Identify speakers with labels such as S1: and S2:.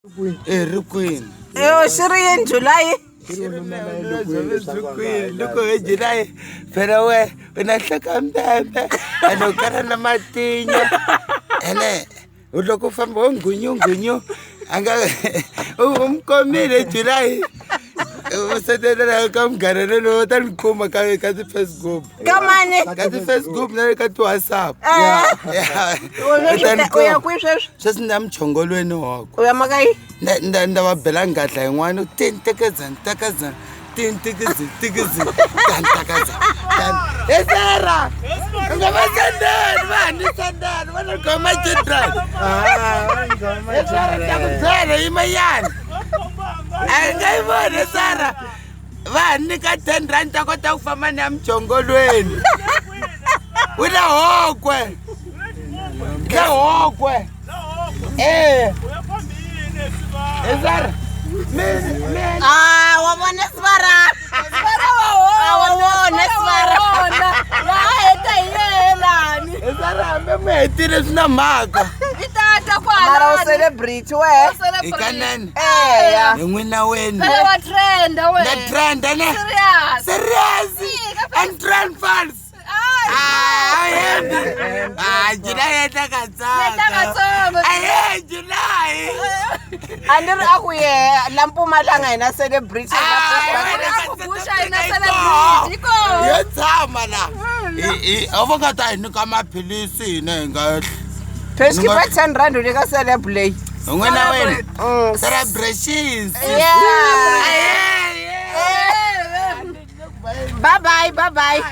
S1: E ri kwini?
S2: Yo xi ri yini July?
S1: Loko hi July phela we u na nhloko mbembe ene u kala na matinyo ene loko u famba wo nghunyu a nga u mi komile July u sendelela ka munghana lowu ta ni kuma ka ti-Facebook.
S2: Ka mani?
S1: Ka ti-Facebook na le ka ti-WhatsApp.
S2: U ya kwihi sweswi?
S1: Sweswi ni ya muchongolweni hoko.
S2: U ya maka yi?
S1: Nda va bela ngatla yin'wana tintekeza ntekeza tintikizi tikizi tantakeza he sera u nga va sendeni va ha ni sendeni va ni goma children he sera ta ku byela yimayani a nga yi voni sera va ha nyika R10 ta kota ku famba ni ya muchongolweni wu le hokwe le hokwe e esara
S2: Ah, wa vona sivara. Ah, wa vona sivara.
S3: Va heta hi yelani.
S1: Esara hambi mi hetile swi na mhaka.
S3: I tata kwala.
S2: Mara u celebrity we.
S1: I kanene.
S2: Eya.
S1: Hi n'wina wenu.
S3: Phela wa trenda we.
S1: Na trenda ne.
S3: Serious.
S1: Serious. And trend fans. Ah, happy. Ah, July yetla katsongo.
S3: Yetla katsongo.
S1: Aye, July.
S2: A ni ri a ku ye la Mpumalanga hina celebrity.
S3: A ku busha hina celebrity ko.
S1: Yo tshama la. A va nga ta hi nyika maphilisi hina hi nga
S2: Pheswi khipa R10 u nyika celeb leyi.
S1: N'wina wena. Celebrations.
S2: Yeah. Bye bye, bye bye.